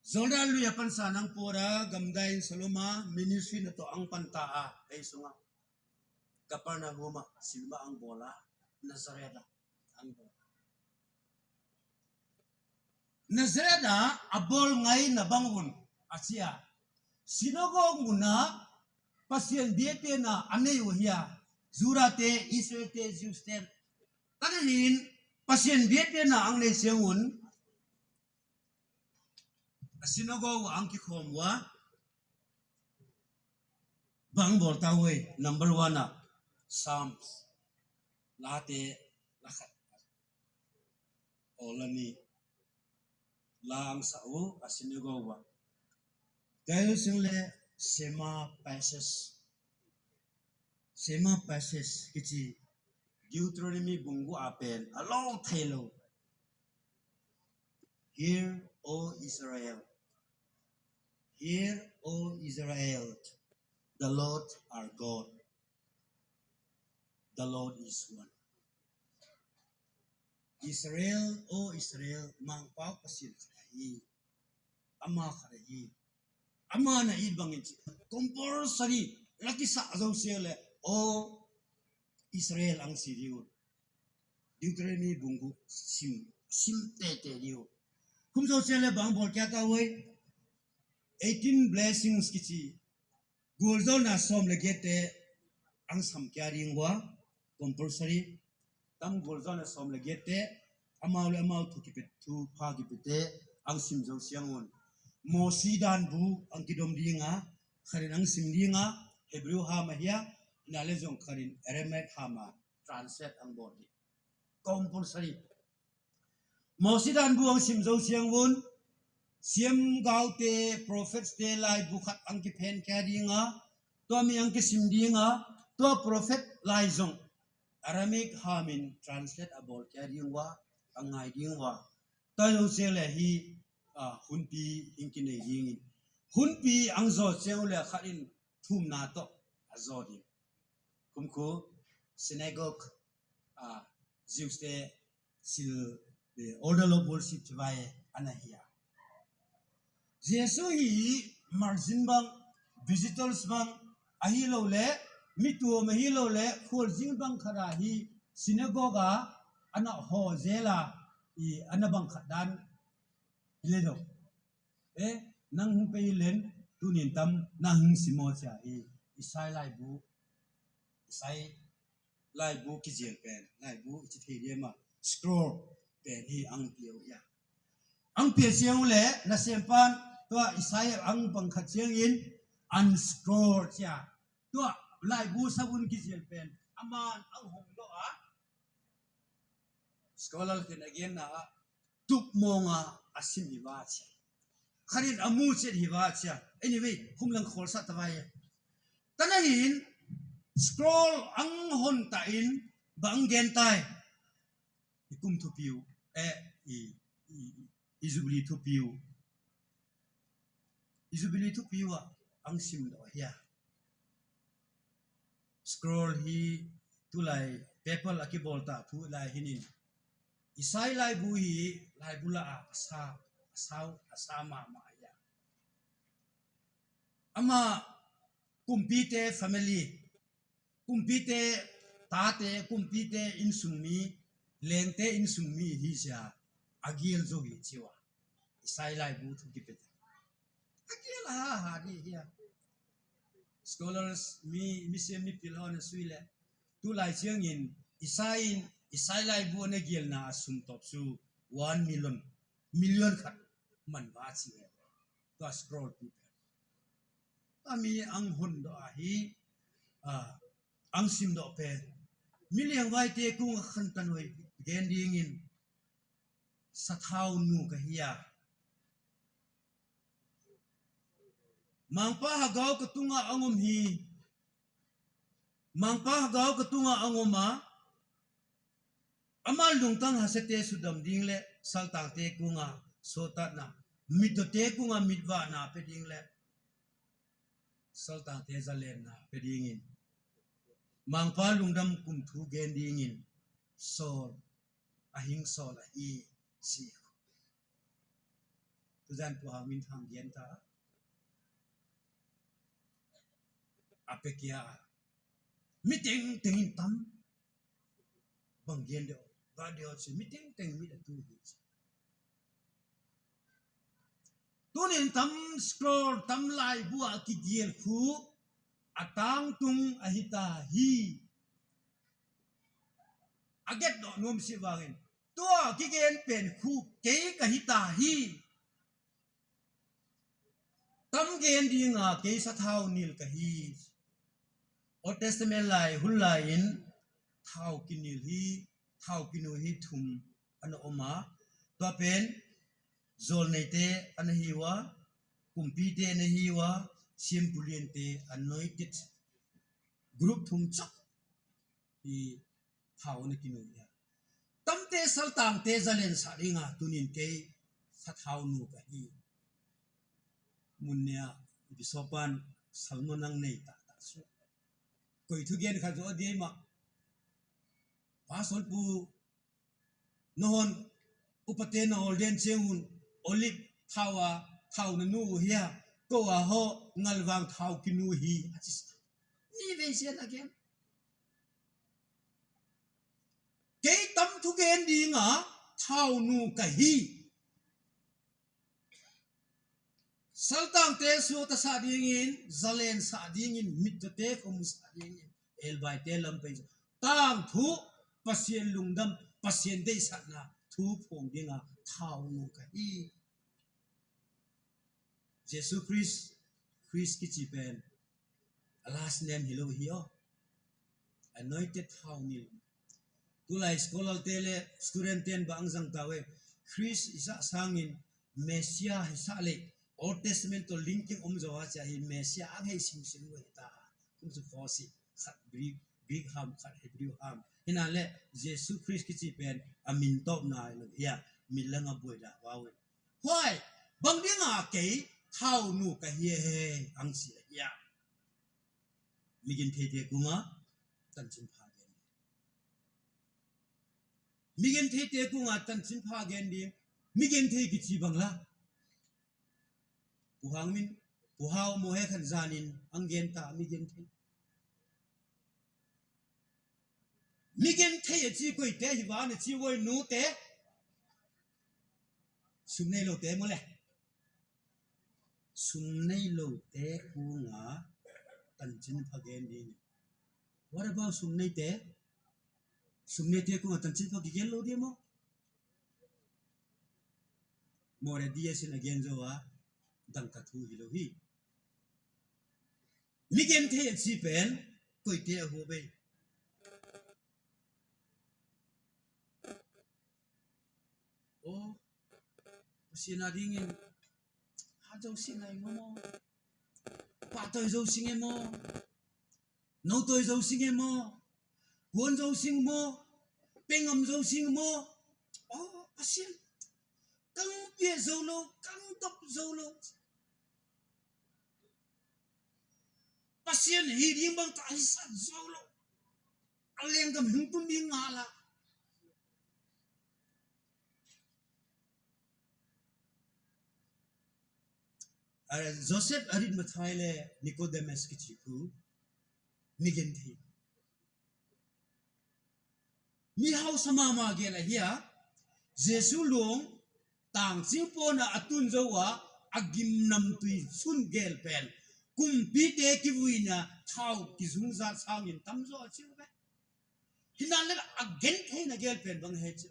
Jordan luya pansa nang pora gamdain Saloma ministry na to ang pantaa ay sunga. Kapernaum a silma ang bola Nazareth a ang bola. Nazareth a abol ngai na bangun asia. Sinagog muna pasien biepena anei wahia. Jura te Israel te Jews te. Tanahin pasien biepena ang nei seun. Asinago wa ang kikhom wa bang bol ta we number one a Psalms late lakhat olani lang sa u asinago wa. Dahil sing le sema pases sema pases kiti Deuteronomy bunggu apen alo thelo. Hear, O Israel. Hear, O Israel, the Lord our God. The Lord is one. Israel, O Israel, mangpau pasil karahi. Ama karahi. Ama na ibangin si compulsory laki sa azau sele. O Israel ang siriu. Deuteronomy bunggu sim sim tete liu. Kum so sele bang bol kya ta wai eighteen blessings kichi. Gulzol na som legete ang sam kya ringwa compulsory. Tam gulzol na som legete amau le amau tu kipet tu pa kipete ang sim zau siangun. Mosi dan bu ang kidom dinga kharin ang sim dinga Hebrew ha mahia na le zong kharin Aramaic ha ma translate ang bol di. Compulsory. Mosi dan bu ang sim zau siang wun. Siam gau te prophets te lai bu khat ang ki phen kya dinga. Tua mi ang ki sim dinga. Tua prophet lai zong Aramaic hamin translate a bol kya dingwa ang ngai dingwa. Tua zong se le hi hunpi hing ki nei dingin hunpi ang zo siang le khat in thum na to a zo ding. Kumku synagogue a Jews te sil order lo bol sit vai ana hia. Jesu hi margin bang visitors bang ahi lo le mitu ma hi lo le khol jing bang khara hi synagogue a ana ho jela i ana bang khat dan le do. E nang hung pe len tunin tam nang hung simo cha i Isai lai bu Isai lai bu ki jel pen lai bu chi thei dia ma scroll pen hi ang piu ya. Ang piu siang le na sempan tua Isai ang bang khat siang in unscroll cha tua lai bu sabun ki jel pen aman ang hung do a scholar ken again na a tup monga asim hi ba cha. Kharin amu chet hi ba cha. Anyway, kum lang khol sa ta vai. Tanahin scroll ang hon ta in bang gen tai. Ikum thupiu e i i Jubilee thupiu. Jubilee thupiu a ang sim do hia. Scroll hi tulai paper a kibol ta thu lai hinin. Isai lai bu hi lai bu la a sa sa sa ma ma ya. Ama kumpite family kumpite Tate, kumpite, insungmi, lengte, insungmi hi sia. A giel zo hi chiwa. Isai laibu thu kipet. A giel ha ha di hia. Scholars mi mi sem mi pil hon suile. Tu lai chiang in isai in isai laibu na giel na a sum top su one million. Million khat man va chi. Tua scroll people. Ami ang hun do ahi. Ah, ang sim do pe. Miliang vai te kung khan tan hoi gen ding in. Sathau nu ka hia. Mangpa hagau ka tunga angom hi. Mangpa hagau ka tunga angom a. Amal lungtang hasete sudam ding le saltang te kunga sotat na. Mito te kunga mitva na pe ding le. Saltang te zalen na pe ding in. Mangpa lungdam kum thu gen ding in. Sol. Ahing sol ahi si. Tuzan pu ha min thang gen ta. Ape kia. Mi teng teng in tam. Bang gen de. Ba de o si mi teng teng mi da tu hi. Tunin tam scroll tam lai bua ki giel khu. Atang tung ahita hi. Aget do nom si vangin. Tua ki gen pen khu kei ka hita hi. Tam gen dinga kei sathau nil ka hi. Old Testament lai hun lai in thau kinil hi, thau kinu hi thum ana oma. Tua pen zol neite ana hiwa, kumpite ana hiwa, siam puliente anointed group thum chak hi. Thau na kinu ya. Tamte saltang te zalen sa ringa tunin kei sathau nu ka hi. Munnia bisopan salmo nang nei ta ta su. Koi thu gen kha zo di ma. Pasol pu nohon upate na ol den cheun olip thau a thau na nu hia ko a ho ngalvang thau kinu hi. Achis. Ni ve sian again. Kei tam thu gen dinga thau nu ka hi. Saltang te su ta sa dingin, zalen sa dingin, mit te ko mu sa dingin. El bai te lam pe. Tang thu pasien lungdam, pasien dei sa na thu phong dinga thau nu ka hi. Jesu Christ, Christ kichi pen. A last name hi lo hi o. Anointed thau nil. Tulai scholar te le student ten ba ang zang tawe. Christ isa sangin Messiah isa le Old Testament to linking om zawa cha hi Messiah ang hei sim sim we ta. Kum su fosi khat Greek, Greek ham khat Hebrew ham. Hina le Jesu Christ kichi pen amin top na lo ya min langa boi da wa we. Huai, bang dinga kei thau nu ka hi he ang si ya. Migin thei te kunga tanchin pha gen. Migin thei te kunga tanchin pha gen di. Migin thei kichi bang la. Puhang min, puhau mo he khan zanin ang gen ta migin thei. Migin thei a chi koi te hi van a chi woi nu te. Sum nei lo te mo le. Sum nei lo te kunga tanchin pha gen di. What about sum nei te? Sum nei te kunga tanchin pha gen lo di mo? More di sin again zo a dang ka thu hi lo hi. Migin thei a chi pen koi te a ho be. O, pasien a dingin ha zo sin ai mo mo. Pa toi zo sin e mo. No toi zo sin e mo. Guan zo sin mo. Pengam zo sin mo. O, pasien. Kang pia zo lo, kang top zo lo. Pasien hi ding bang ta hi sat zo lo. Aleng kam hung tun ding ngala. Joseph arit mathai le Nicodemus kichi ku migin thei. Mi hausa mama gela hia, Jesu lung, tang sing pona atun zawa, agim nam tui sun gel pen. Kumpi te ki vuina, tau ki zung za sang in tam zo achiu be. Hina le agen te na gel pen bang he chi.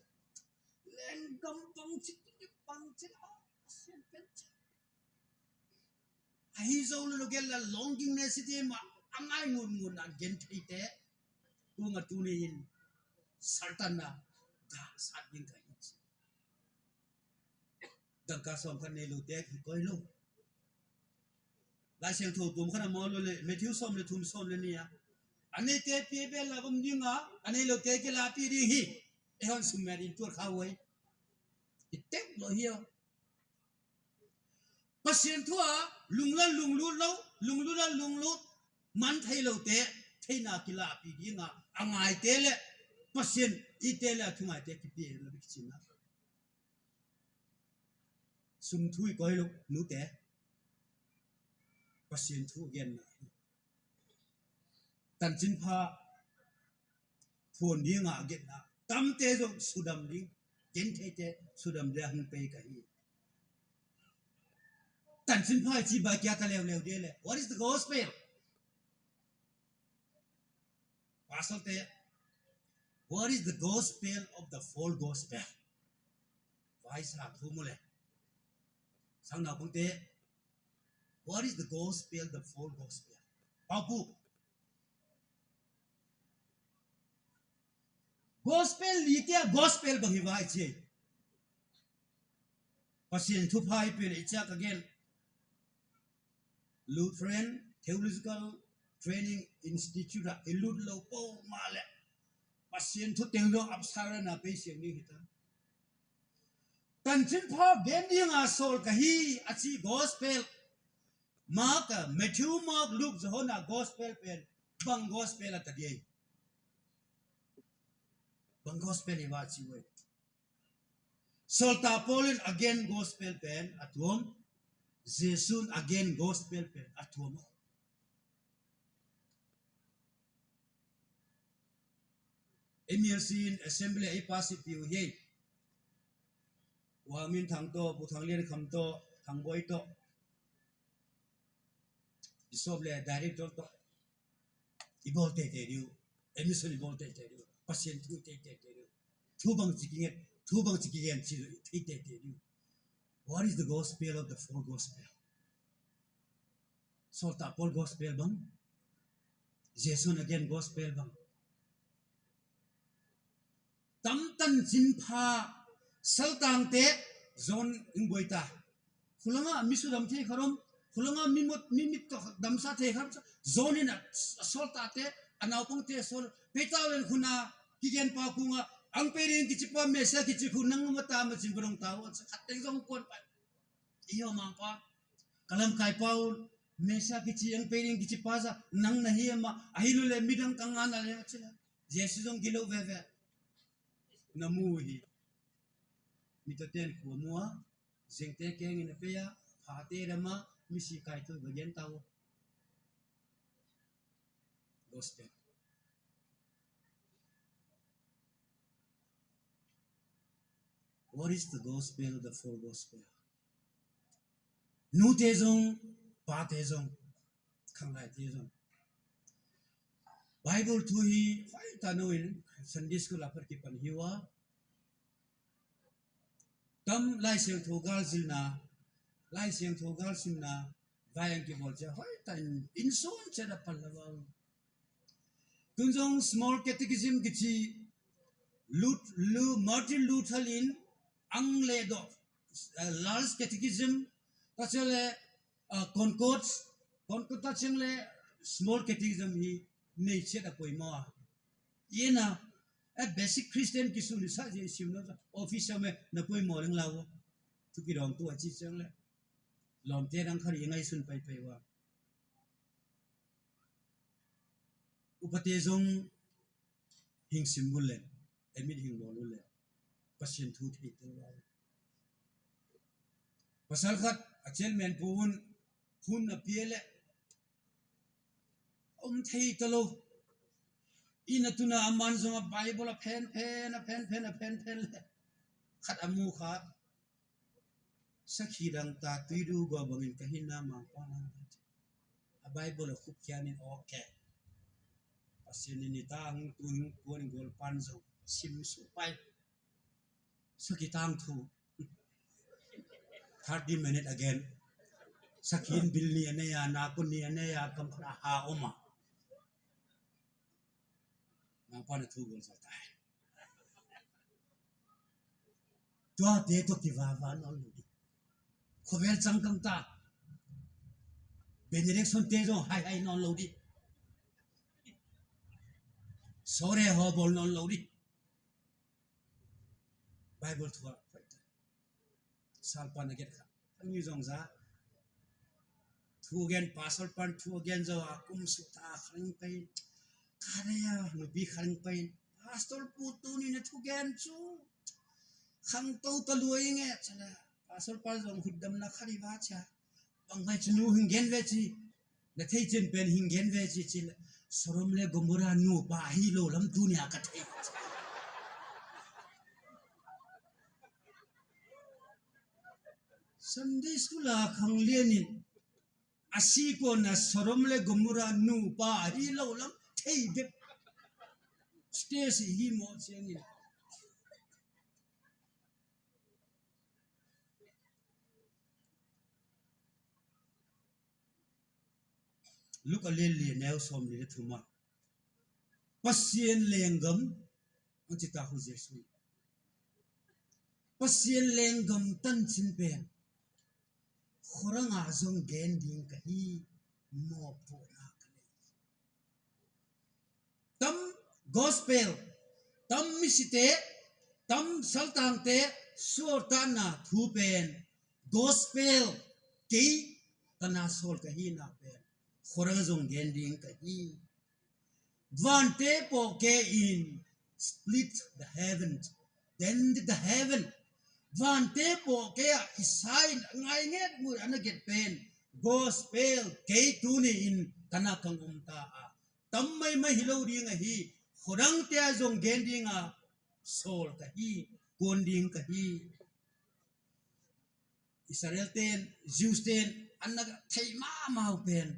Leng gam bang chi, bang chi, ah, sien pen chi. Ahi zo lo gel la longing ne si te ma, angai ngun ngun agen te te. Tunga tuni in, sartan na, ga sat bin ka hin chi. Dangka som khan nei lo te ki koi lo. Lai Siangtho tum khan a mo lo le, Matthew som le thum som le ni a. Anei te pi be la bum ding a, anei lo te ki la pi ding hi. E hon sum me din tur kha wai. I tek lo hi o. Pasian thu a, lungla lunglut lo, lunglut la lunglut. Man thei lo te, theina ki la pi ding a, angai te le, Pasian i te le, thungai te ki pi lo bi ki chin na. Sum thu i koi lo, nu te. Pasian thu gen na. Tanchin pha, phon ding a gen na. Tam te zo sudam ding, gen thei te sudam dia hung pei ka hi. Tanchin pha chi ba kya ta leu leu de le. What is the gospel? Pastor te, what is the gospel of the full gospel? Vai sa thu mu le. Sang na kung te, what is the gospel, the full gospel? Pau pu. Gospel li te gospel bang hi vai che. Pasian thu phai pe le cha ka gen. Lutheran Theological Training Institute a i lut lo po ma le. Pasian thu teng lo apsara na pe siang ni hita. Tanchin pha gen ding a sol ka hi a chi gospel. Mark, Matthew, Mark, Luke, John a gospel pen. Bang gospel a ta di ai. Bang gospel i va chi wai. Solta Paul in again gospel pen atuam. Jesu in again gospel pen atuam. M L C in assembly a i pasi piu hei. Wa min thang to, bu thang lien kham to, thang boi to. Bishop le director to. I bol te te diu. Emission i bol te te diu. Pasien thu te te te diu. Thu bang chi kingen, thu bang chi kingen chi te te te diu. What is the gospel of the full gospel? Solta Paul gospel bang. Jesu in again gospel bang. Tam tanchin pha saltang te zon ing boi ta. Khulanga mi sudam thei kharom, khulanga mi mot, mi mit to damsa thei kharom. Zon in a solta te, a naupang te sol. Peta wen khuna, kigen pa kunga, ang pering kichi pa mesa kichi khunang mata ma chin brong tau, sa khateng zong kon pa. Iyo mang pa. Kalam kai pau, mesa kichi ang pering kichi pa sa, nang na hi ma, ahilu le midang kangana le chila. Jesu zong gilo veve. Na mu hi. Mi to ten ku mua, zeng te keng in a peya, pha te rama, mi si kai tu bagen tau. Gospel. What is the gospel, the full gospel? Nu te zong, pa te zong, khang lai te zong. Bible thu hi, fai ta no in, Sunday school a par ki pan hiwa. Tam Lai Siangtho gal zilna, Lai Siangtho gal simna, vai ang ki bol cha, fai ta in, in son cha da pal la bau. Tunzong small catechism kichi Lut, Lu, Martin Luther in ang le do, uh, large catechism, tachale, uh, Concord, Concord tachang le small catechism hi nei chet a poimo. Yena, a basic Christian kisu ni sa je sim no office me na poimo leng lawo. Tu ki dong tu a chi chang le. Lom te dang khari ngai sun pai pai wa. Upate zong hing sim bul le, emit hing bol le, Pasian thu thei te wa. Pasal khat a chairman pu hun, hun a pia le, um thei ta lo. Ina tuna aman zong a Bible a phen phen, a phen phen, a phen phen le. Khat amu kha. Sakhi dang ta tui du go bangin ka hin na mang pa na. A Bible a khup kian in okay. Pasian ni ta hung tu hung kuan gol pan zong sim su pai. Sakhi tang thu. Thirty minute again. Sakhin bil ni ane ya, na kun ni ane ya, kam kha ha oma. Mang pa na thu gol sa tai. Tua te to ki va va non lo di. Khovel chang kam ta. Benediction te zong hai hai non lo di. Sore ho bol non lo di. Bible thua. Sal pan a get kha. Ang yu zong za. Thu gen, pastor pan thu gen zo a kum su ta kharing pai. Kare ya, nupi kharing pai. Pastor pu tu ni na thu gen chu. Khang to ta luai nge, chala. Pastor pan zong hudam na khari va cha. Bang mai chunu hing gen ve chi. Na thei chen pen hing gen ve chi chi. Sodom le Gomorrah nu pa hi lo lam tu ni a ka thei. Sunday school a khang lian in. A si ko na Sodom le Gomorrah nu pa hi lo lam thei bep. Stage hi mo chiang in. Luka le le neu som le thuma. Pasian lenggam ang chita hu Jesu. Pasian lenggam tan chin pen. Khorang a zong gen ding ka hi mo po na ka nei. Tam gospel, tam misite, tam saltangte, suartana thu pen. Gospel, kei tana sol ka hi na pen. Khorang zong gen ding ka hi. Vante po ke in split the heaven, then the heaven. Vante po ke a isai ngai nget mu ana get pen. Gospel kei tu ni in kana kang um ta a. Tam mai mai hilo ding a hi. Khodang te a zong gen ding a sol ka hi. Kon ding ka hi. Israel ten, Jews ten, an na thei ma mau pen.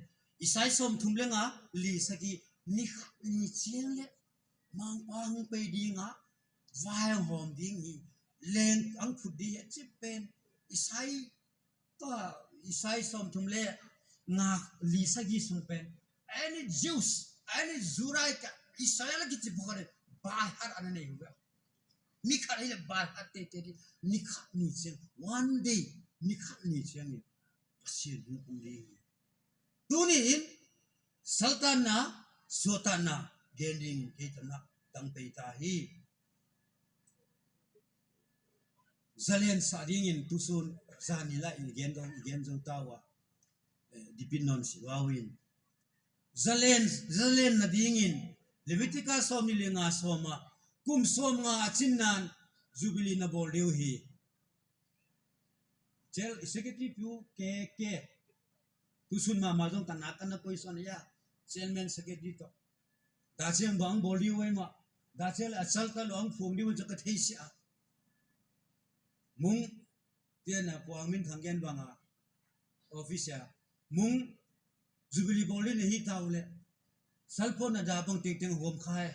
Isai som thum le nga, li saki ni khat ni chiang le. Mang pa hung pei ding a, vai hom ding hi. Leng ang phut di he chip pen. Isai to, Isai som thum le nga, li sagi sung pen. Any Jews, any Jurai ka, Israel ki chip ko le, bai har an nei hu. Ni khat hi le bai hat te te di, ni khat ni chiang, one day, ni khat ni chiang ni. Pasian hung kum ding. Tu ni in, saltana, suatana, gen ding, kei tana, tang pei ta hi. Zalen sa ding in, tu sun, zani la in gen dong, gen dong ta wa. Eh, dipin non si wa win. Zalen, zalen na ding in, Leviticus som ni le nga som a, kum som nga a chin nan, Jubilee na bol diu hi. Chel, secretary pu ke ke. Tu sun ma ma zong tana kana koi son ya. Chairman secretary to. Da cheng bang bol diu wai ma. Da chel a chal ka lo ang phung diu cha ka thei sia. Mung, tia na puang min thang gen bang a. Office ya. Mung, Jubilee bol ni hi tau le. Salpon na da bang ting ting huam khai.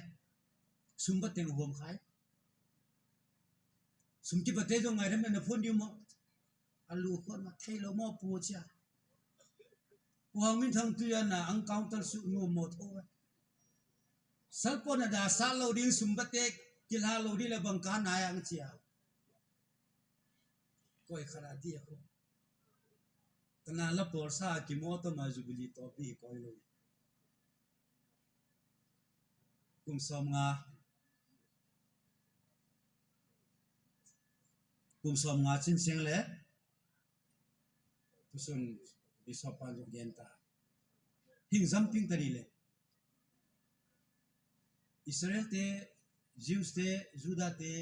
Sumba ting huam khai. Sum ki bate zong ngai dem na phone diu mo. A lu khon ma thei lo mo pu chia. Puang min thang tu ya na ang counter su nu mo tho. Salpon na da sa lo ding sum bate kila lo di le bang ka na yang chia. Koi khara di ko. Kana la por sa ki mo to ma Jubilee to bi koi lo. Kum som nga. Kum som nga chin sing le. Tusun Bishop pan gen ta. Hing zamping tari le. Israel te, Jews te, Juda te,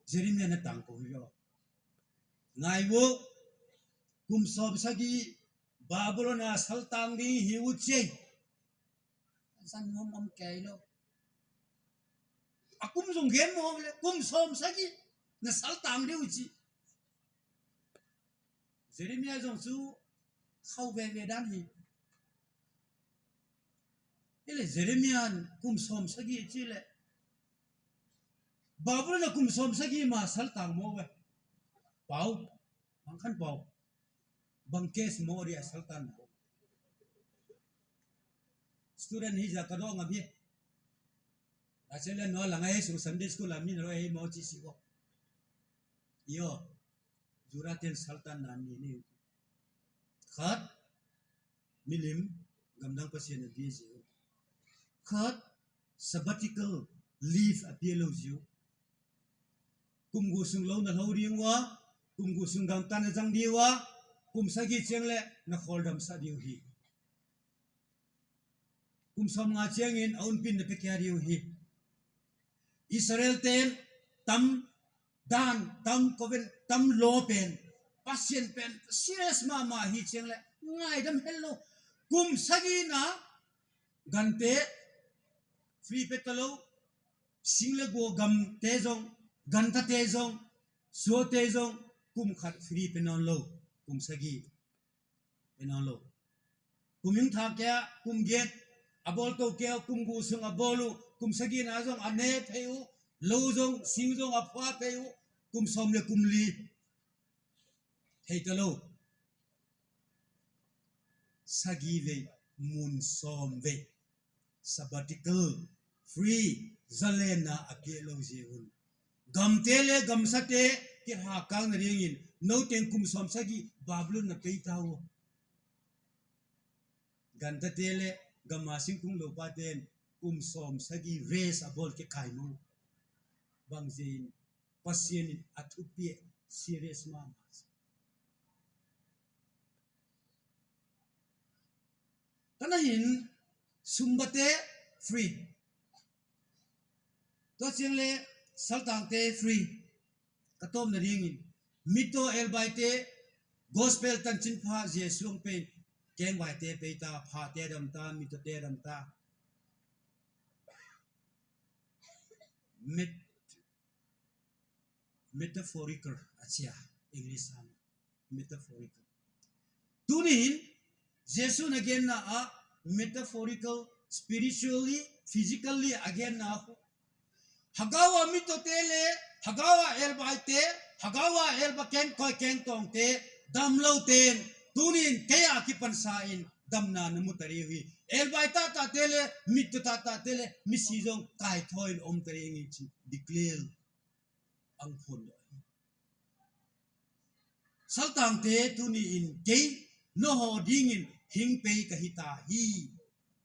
Jeremiah na tang ko yo. Ngai wo, kum som sagi, Babylon a saltang di hi u che. San nom om kai lo. A kum zong gen mo le, kum som sagi. Na sal tang de uchi. Jeremia zong su khau ve ve dan hi. Ile Jeremia kum som sagi chi le. Babylon na kum som sagi ma sal tang mo ve. Pau, mang khan pau. Bang case mo ri a sal tan mo. Student hi ja ka dong abi. A chele no la ngai su Sunday school a min ro hi mo chi si ko. Yo. Jura ten sal tan na ni ni. Khat, milim, gamdang Pasian a bi ziu. Khat, sabbatical leave a pia lo ziu. Kum gu sung lo na lo ring wa, kum gu sung gam tan a zang di wa, kum sagi cheng le na khol dam sa diu hi. Kum som nga cheng in a un pin na pekia diu hi. Israel ten tam dan, tam koven, tam lo pen, Pasian pen serious ma ma hi cheng le ngai dam hello. Kum sagi na gante free pe talo, sing le go gam te zong, ganta te zong, so te zong, kum khat free pe non lo, kum sagi pe non lo. Kum ing tha ke, kum get, a bol to ke, kum gu sung a bol u, kum sagi na zong a ne pe u, lo zong, sing zong a pha pe u, kum som le kum li. Hei talo. Sagi ve, mun som ve. Sabbatical, free, zalen na a pia lo ziu. Gam te le, gam sa te, ki ha kang na ring in, no ten kum som sagi, Babylon na pei ta wo. Ganta te le, gam a sing kung lo pa ten, kum som sagi, race a bol ke kai mo. Bang zin, Pasian in a thupi serious ma ma. Tana hin, sumbate free. To cheng le, saltang te free. Ka tom na ring in. Mito el bai te, gospel tan chin pha, Jesu ang pe, keng bai te pe ta, pha te dam ta, mito te dam ta. Met, metaphorical, a chia, English han, metaphorical. Tunin, Jesu na gen na a metaphorical, spiritually, physically, a gen na a hu. Hagawa mito te le, hagawa el bai te, hagawa el ba ken koi ken tong te, dam lo ten, tunin, kaya ki pan sa in, dam na na mu tari hui. El bai ta ta te le, mito ta ta te le, mi si zong kai thoi om tari ngi chi, declare ang phon do. Saltang te tuni in kei, no ho ding in hing pei ka hi ta hi,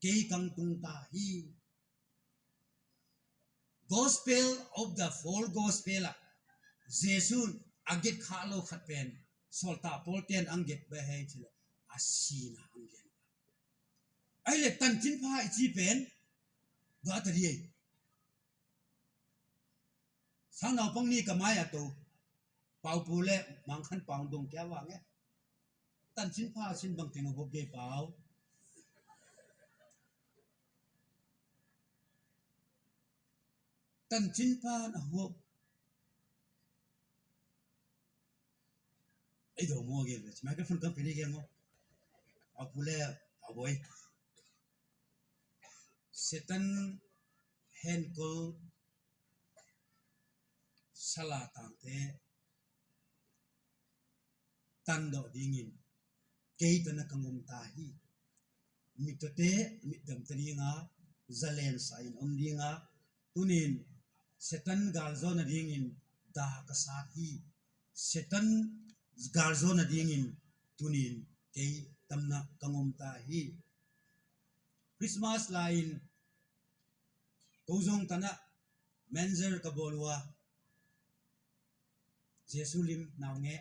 kei kang tung ta hi. Gospel of the four gospel a, Jesu a get kha lo khat pen, sol ta pol ten ang get ba hei chila, a si na ang get. Ai le tan chin pha i chi pen, ba ta di ai. Sang nau pang ni ka mai a to. Pau pu le, mang khan pau dong kia wa nge. Tan chin pha chin bang teng a hop ge pau. Tan chin pha na hop. Ai do mo ge le, microphone kam pe ni ge mo. Pau pu le, pau boi. Satan hen kol sala tang te tan do ding in. Kei ta na kang om ta hi. Mito te, mit dam ta ding a, zalen sa in om ding a, tunin, Satan gal zo na ding in, da ka sa hi. Satan gal zo na ding in, tunin, kei tam na kang om ta hi. Christmas la in, ko zong ta na, menzer ka bol ua. Jesu lim nau nge.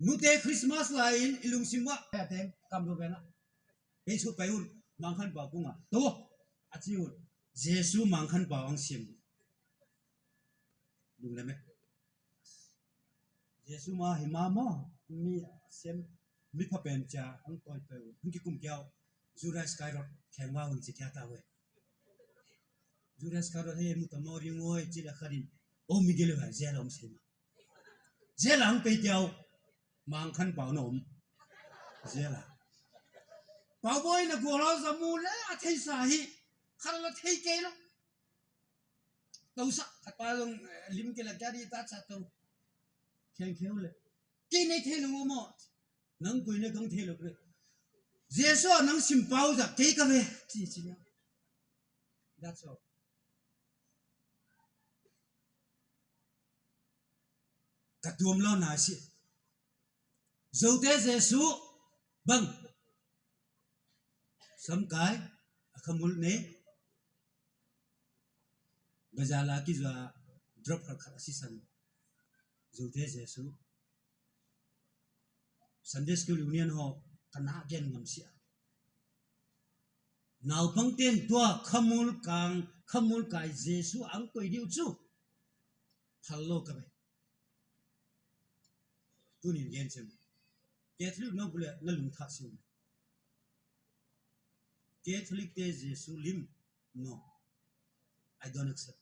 Nute Christmas la in ilung sim wa. Ya teng kam do bena. Jesu pai un mang khan pau kunga. To. A chi un. Jesu mang khan pau ang sim. Lung le me. Jesu ma hi ma mo. Mi sim. Mi pha pen cha ang toi pai un. Hung ki kum kiau. Judas Iscariot kheng wa un chi kia ta we. Judas Iscariot he mu tamori ngoi chila kharin. O mi gele ba zela um sema. Zela ang pe tiao. Mang khan pao nom. Zela. Pao boy na golo za mu le a thei sa hi. Khar la thei ke lo. Tau sa khat pa long lim ke la gari ta sa tau. Khen kheu le. Ke nei thei lo mo. Nang koi ne kang thei lo pre. Jesu nang sim pao za ke ka ve. Chi chi. That's all. Ka tuam lo na si. Zote Jesu bang. Samkai akhamul ne. Bazala ki zwa drop khat khat asisan. Zote Jesu. Sunday School Union ho kana gen ngam sia. Naupang ten tua khamul kang khamul kai Jesu ang koi diu chu. Phallo ka bai. Tunin gen sem. Catholic no bule na lum tha sim. Catholic te Jesu lim no. I don't accept.